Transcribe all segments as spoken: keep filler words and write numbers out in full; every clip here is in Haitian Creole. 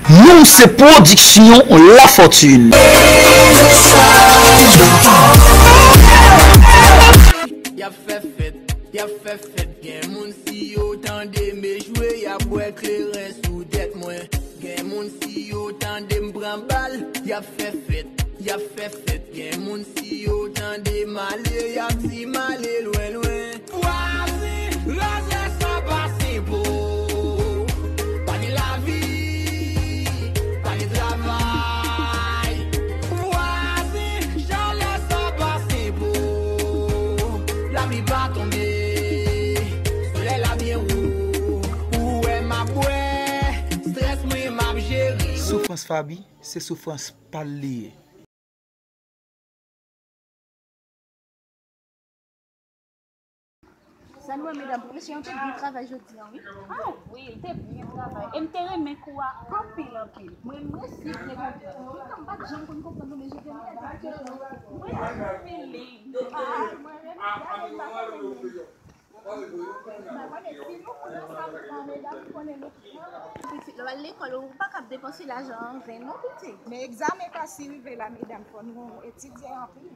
Nou se pwodiksyon Lafortune. Y ap fè fèt, y ap fè fèt. Gen moun si yo tande m echwe, y ap bwè kleren sou tèt mwen. Gen moun si yo tande m pran bal, y ap fè fèt, y ap fè fèt. Gen moun si yo tande m ale, y ap di m ale lwen lwen. Vwazen, lè sa pa senpo. Pa gen lavi, pa gen travay. Vwazen, jan lè sa pa senpo. Lapli pa tonbe, solèy la byen wo. Ou wè m ap bwè, strès mwen m ap jere. Soufrans Faby, se soufrans pa l li ye. Sa nou wè medam, pou mesye an te byen travay jodi an wi. Ah wi, l te byen travay. E m te renmen kou a anpil anpil. Mwen, mwen si m te konprann. Poutan m pa t janm konn konprann non, men jodi an m tèlman konprann. Mwen renmen feeling. Ah, mwen renmen, gade m pa konprann. Pitit, lè w al lekòl, ou pa kab depanse lajan an vèn non, pitit. Men egzamen pa si rive la, medam, fò nou etidye anpil.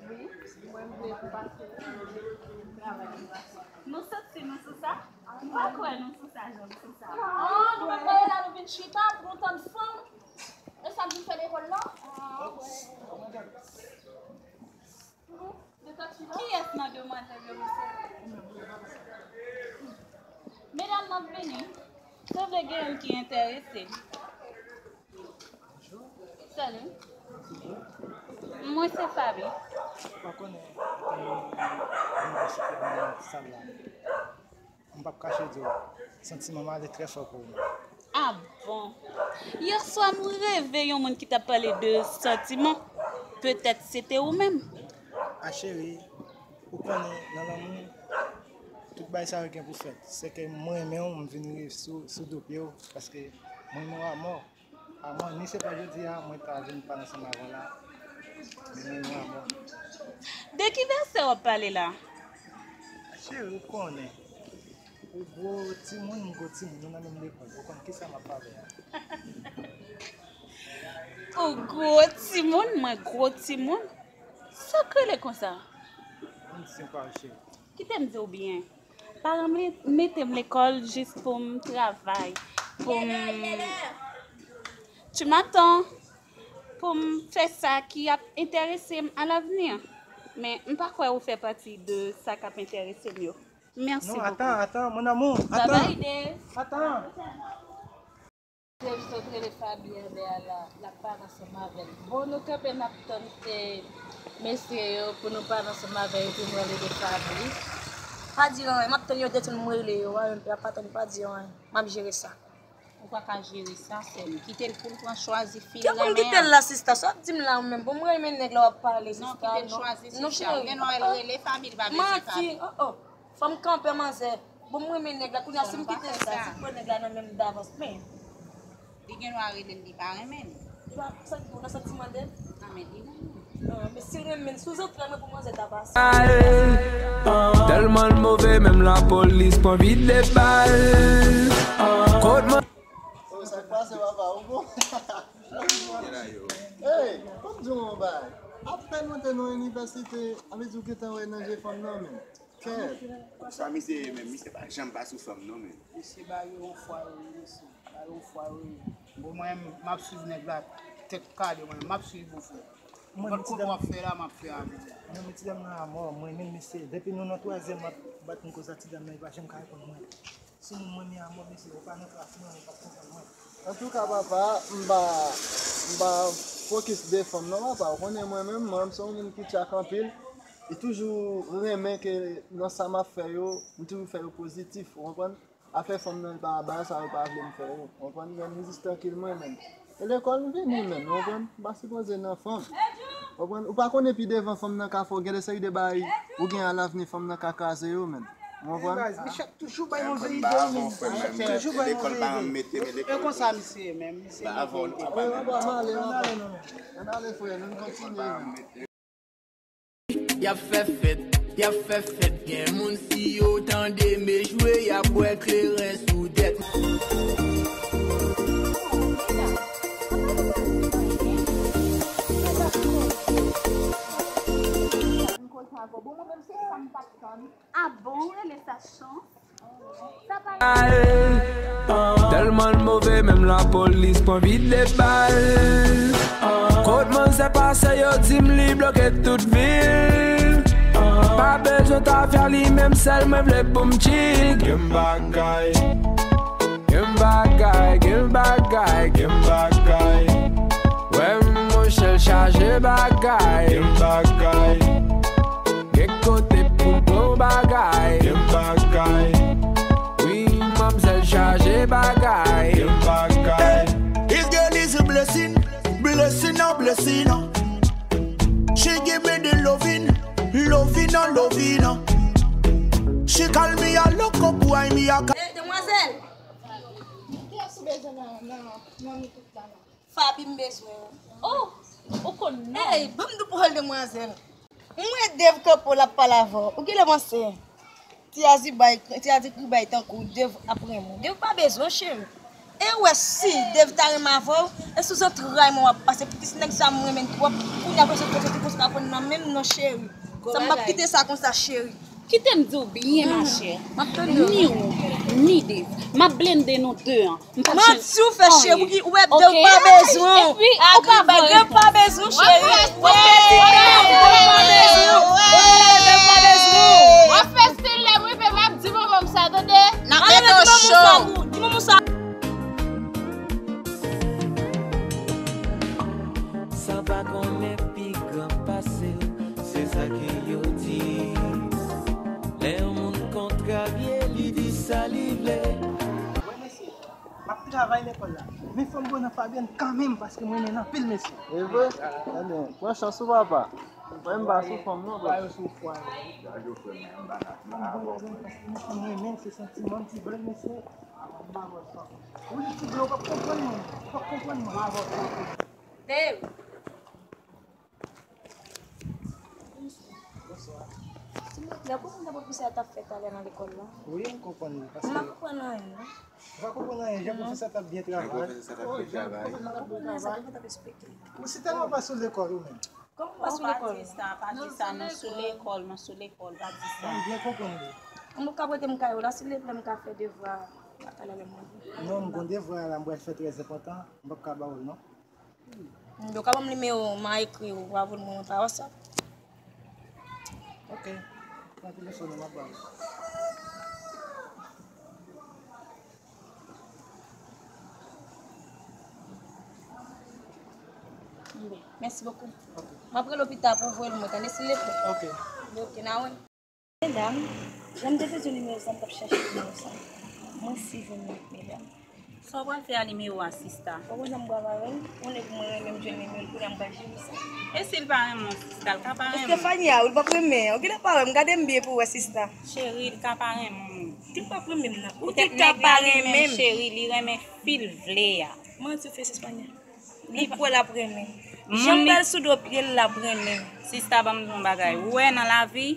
Wi, mwen vle pou pase, travay pou pase. Nou santi nou sou sa? M pa kwè nou sou sa, jan nou sou sa. Ah, nou pa t la, nou vin chita pou nou tann fanm. E sa n vin fè lekòl la? Ah, wè. Kiyès nan demwazèl yo, mesye? Medam, m ap vini. Sanble gen youn ki enterese. Salut. Mwen se Faby. Ou pa konnen, konnen, konnen, konnen, konnen, konnen, M p ap kache di w, santiman m ale trè fò pou ou. Ah bon? Yè swa m reve yon moun ki t ap pale de santiman. Petèt se te ou menm. A cheri, ou konnen nan lanmou, tout bagay sa yo gen pou fèt. Se ke mwen renmen w, m vin rive sou, sou do pye w, paske mwen renmen w amò. Amò, ni se pa jodi a mwen ta vin pale ansanm avè w la, men mwen renmen amò. De ki vèsè w ap pale la? Cheri, ou konnen. Ou gwo timoun, m gwo timoun, nou nan menm lekòl. Ou konn kisa m ap pale a. Ou gwo timoun, mwen gwo timoun? Sa k rele konsa? Ann di se pa cheri. Kite m di w byen. Paran m mete m lekòl jis pou m travay, pou m... Tu m'entends? Pou m fè sa ki ap enterese m à l'avenir. Men m pa kwè ou fè pati de sa k ap enterese m yo. Merci beaucoup. Non, attends, attends, mon amour, attends. Bye bye, Dave. Attends. Dave sot rele Faby anlè a la, l ap pale ansanm avè l. Bon, nou kanpe n ap tann mesye yo pou nou pale ansanm avè yo, epi m rele de Faby. Pa di anyen, m ap tann yo detann m rele yo a, epi ap atann pa di anyen. M ap jere sa. Ou pa ka jere sa, sè m. Kite l pou l pran chwazi fi l renmen an. Kite l la, sista. Sa w ap di m la ou menm? Bon, m renmen nèg la w ap pale, sista. Non, kite l chwazi, sista. Ou gen dwa wè l rele Faby, li pa bezwen Faby. Manti, oh, oh. Fò m kanpe manzè. Bon, m renmen nèg la. Kounye a, si m kite l la, si m pran nèg la nan men m davans, men. Li gen dwa rele l, li pa renmen l. Li pa sa ki pou nan santiman de. Ah, men li renmen l. Ah, men si l renmen l, sou zantray mwen pou manzè ta pase. Tèlman l move, menm lapolis pran vide bal. Kot mwen. Oh, sa k pase, papa? Ou bon? Hey, fò m di w yon bagay. Apèn antre nan inivèsite, ann di w gentan wè nan je fanm nan, men. Kèt. Konsa misye ye menm, misye pa janm pa sou fanm non, men. Misye ba yo yon fwa yo ye, mesye. Ba yo yon fwa yo ye. Bon, mwen, m ap swiv nèg la tèt kale, mwen, m ap swiv ou, frè. Mwen, mwen, ti dam, w ap fè la, m ap fè avè w. Mwen, men ti dam nan amò, mwen, men mesye, depi nou nan twazyèm, m ap bat m konsa, ti dam nan, li pa janm ka reponn mwen. Si moun mwen, men amò, mesye, ou pa nan klas mwen, ou p ap konprann mwen. Antouka, papa, m pa, m pa fokis de fanm non, papa. Ou konnen mwen menm, mwen, m se yon moun ki tchak anpil. Li toujou renmen ke nan sa m ap fè yo, m toujou fè yo pozitif, ou konprann? Afè fanm nan, li pa bagay sa yo pa vle m fè yo. Ou konprann? Men m jis trankil mwen menm. E lekòl m vini menm, ou konprann? M pa sipoze nan fanm. Ou konprann? Ou pa konnen pi devan fanm nan ka fè w gen de seri de bagay ou gen a lavni fanm nan ka kraze yo menm. Ou konprann? Baz, Michel toujou bay move ide wi. Toujou bay move ide. E konsa misye ye menm, misye move ide. Ann ale, ann ale, ann ale frè, nou kontinye. Y ap fè fèt, y ap fè fèt. Gen moun si yo tande m echwe, y ap bwè kleren sou tèt. Ah bon, ou rele sa chans? Sa pa... Tèlman l move, menm lapolis pran vide bal. Kot manzè pase, yo di m li bloke tout vil. Pa bezwen tafya, li menm sèl mwen vle pou m chill. Gen bagay. Gen bagay, gen bagay, gen bagay. Wè monchè l chaje bagay. Gen bagay. Gen kote pou bon bagay. Gen bagay. Wi, manmzèl chaje bagay. Gen bagay. This girl is a blessing, blessing, a blessing. She give me the loving, loving, a loving. She call me a loco boy, me a... Eh, demwazèl! Ki ap sou bezwen nan, nan, nan nou tout la la? Fabi m bezwen w. Oh, ou konn non. Ey, ban m di w pawòl demwazèl. M wè Dave kanpe w, l ap pale avè w. Ou genlè panse Ti Azi bay, Ti Azi kri bay tankou Dave ap renmen w. Dave pa bezwen w, cheri. E ou wè si Dave ta renmen avè w, e sou zantray mwen w ap pase. Pitit nèg sa m renmen l twòp. Kounye a, pase kote te konsa pran nan men m non, cheri. Sa m p ap kite sa konsa, cheri. Kite m di w byen, machè. M ap tande w. Ni ou, ni Dave. M ap blende nou de an. M p ap... Manti ou fè, cheri, ou ki, ou wè Dave pa bezwen w. Epi, ou pa vre. Dave pa bezwen w, cheri. Ou fè ti Dave, Dave pa bezwen w. Dave pa bezwen w. W ap fè stil lè m rive, m ap di manman m sa, tande? N ap mete w cho. Di manman w sa. Sa pa konnen pi gran pase w, se sa ke yo di. Lè yon moun kontrarye, li di sa li vle. Wè mesye, m ap travay lekòl la. Men fò m bon nan Fabienne kanmenm, paske m renmen l anpil, mesye. E vre? Ebyen, pran chans ou, papa. Mwen m pa sou fanm non, papa. Ba yo sou fwa yo. M bon ladan l paske mesye m renmen l, se santiman m ki ba l, mesye. Ou li ti blan, ou p ap konprann mwen. Ou p ap konprann mwen. Dave. Bonswa. Silvouplè, ou konprann sa pwofesè a t ap fè talè nan lekòl la? Wi, m konprann li, paske... M pa konprann anyen, non. Ou pa konprann anyen, jan pwofesè a t ap byen travay. Jan pwofesè a t ap byen travay. M pa konprann anyen, sa pwofesè a t ap eksplike. Ou sitèlman pa sou lekòl ou menm. Kòman ou pa sou lekòl? Non, sou lekòl, non, sou lekòl, pa di sa. Mwen byen konprann li. Ou ka prete m kay ou la, silvouplè, m ka fè devwa a talè lè m rive. Non, m gon devwa la, m pral fè trè enpòtan, m p ap ka ba ou l, non. Yo ka ban m nimewo w, m a ekri w, w a voye l mwen pa WhatsApp. Ok. Pran telefòn ou, m ap ba w. Mèsi bokou. Ok. M ap rele w pita pou w voye l mwen, tande, silvouplè. Ok. Ok, n a wè. Medam, jan m te pèdi nimewo sa, m t ap chache nimewo sa. Mwen si jwenn li, medam. Sa w pral fè a nimewo a, sista? Ou konn jan m bwè avè l? Yon nèg mwen renmen, m jwenn nimewo l, kounye a m pral jere sa. E si l pa renmen w, sista? L ka pa renmen w. Estefania, ou l p ap renmen. Ou genlè pa wè m, gade m byen pou w wè, sista. Cheri, l ka pa renmen w. Ki l p ap renmen m nan? Ou ki ka pa renmen m? Cheri, li renmen fi l vle a. Manti w fè, Estefania. Li kwè l ap renmen. Jan m pral sou do pye l, l ap renmen. Sista, ban m di w yon bagay. Ou wè nan lavi,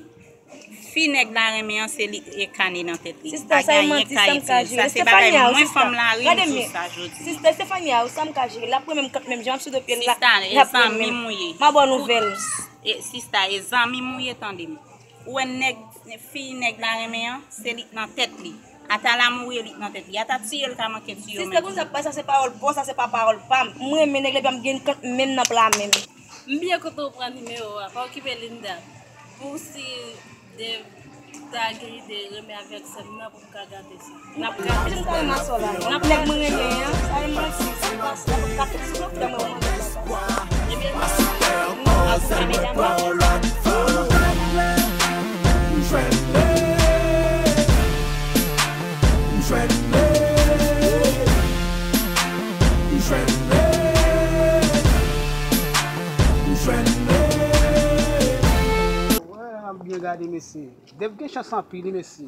fi nèg la renmen an, se li e kane nan tèt li. Sista, sa e manti, sa m ka jere. Sa se bagay mwen, fanm la ri, m di w sa jodi a. Sista Estefania, ou sa m ka jere. L ap renmen m kanmenm, jan m ap sou do pye l la, l ap renmen m. Ma bò nouvèl. E, sista, e zanmi m ou ye, tande m. Ou wè nèg, fi nèg la renmen an, se li k nan tèt li. Ata la mouri, e li k nan tèt li. Ata tiye l ka manke tiye w menm. Sista, konn sa k pase, sa se pawòl bon, sa se pa pawòl pa m. M renmen nèg la, epi m gen kont menm nan pla menm. M byen kontan w pran nimewo a. Pa okipe Linda. Pou si Dave ta gen ide renmen avèk sè m nan, pou m ka gate sa. N ap gate sa. Nèg mwen renmen an, sa e manti, se pa sa. Ka fèt sou mwen, frè mwen, mwen mande papa. Ebyen, m ap sa medam. Wè, n ap byen gade, mesye. Dave gen chans anpil, wi, mesye.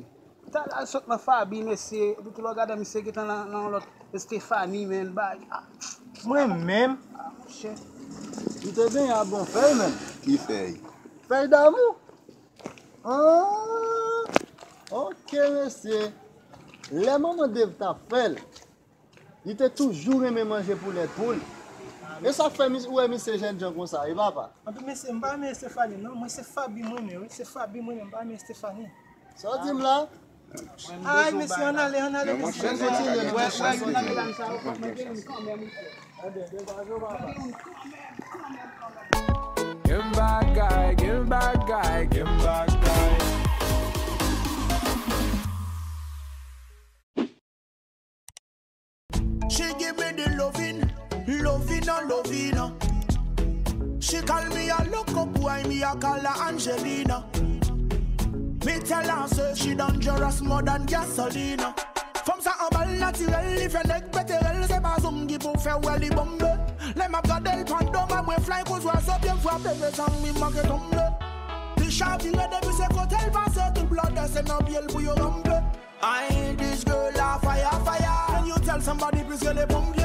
Talè a l sot nan Fabi, mesye. Epi tou lè w gade misye gentan nan, nan yon lòt Estefani, men, bay. Ah, mwen menm, ah, monchè. Li te benyen a bon fèy, menm. Ki fèy? Fèy damou. Ah, ok, mesye. Lè manman Dave t ap fè l, li te toujou renmen manje poulèt pou l. E sa k fè mis- ou wè misye jènjan konsa, e papa? Anpi mesye, m pa renmen Estefani non, mwen se Faby mwen renmen wi, se Faby mwen renmen, m pa renmen Estefani. Sa w di m la? Ay mesye, ann ale, ann ale mesye. Ann kontinye, ann kontinye. Gen bagay, gen bagay, gen bagay. She give me the loving, loving and loving. She call me a loco boy, me a call her Angelina. Me tell her say she dangerous more than gasolina. Fanm sa anbal natirèl, li fè nèg pete rèl, se pa zoom ki pou fè wè li bonbe. Lè m ap gade l pandan mwen mwen fly kou zwazo byen frape, mezanmi manke tonbe. Li chavire depi se kote l pase, tout blòdè se nan pye l pou yo ranpe. Ay, this girl a fire, fire. Can you tell somebody please rele ponpye?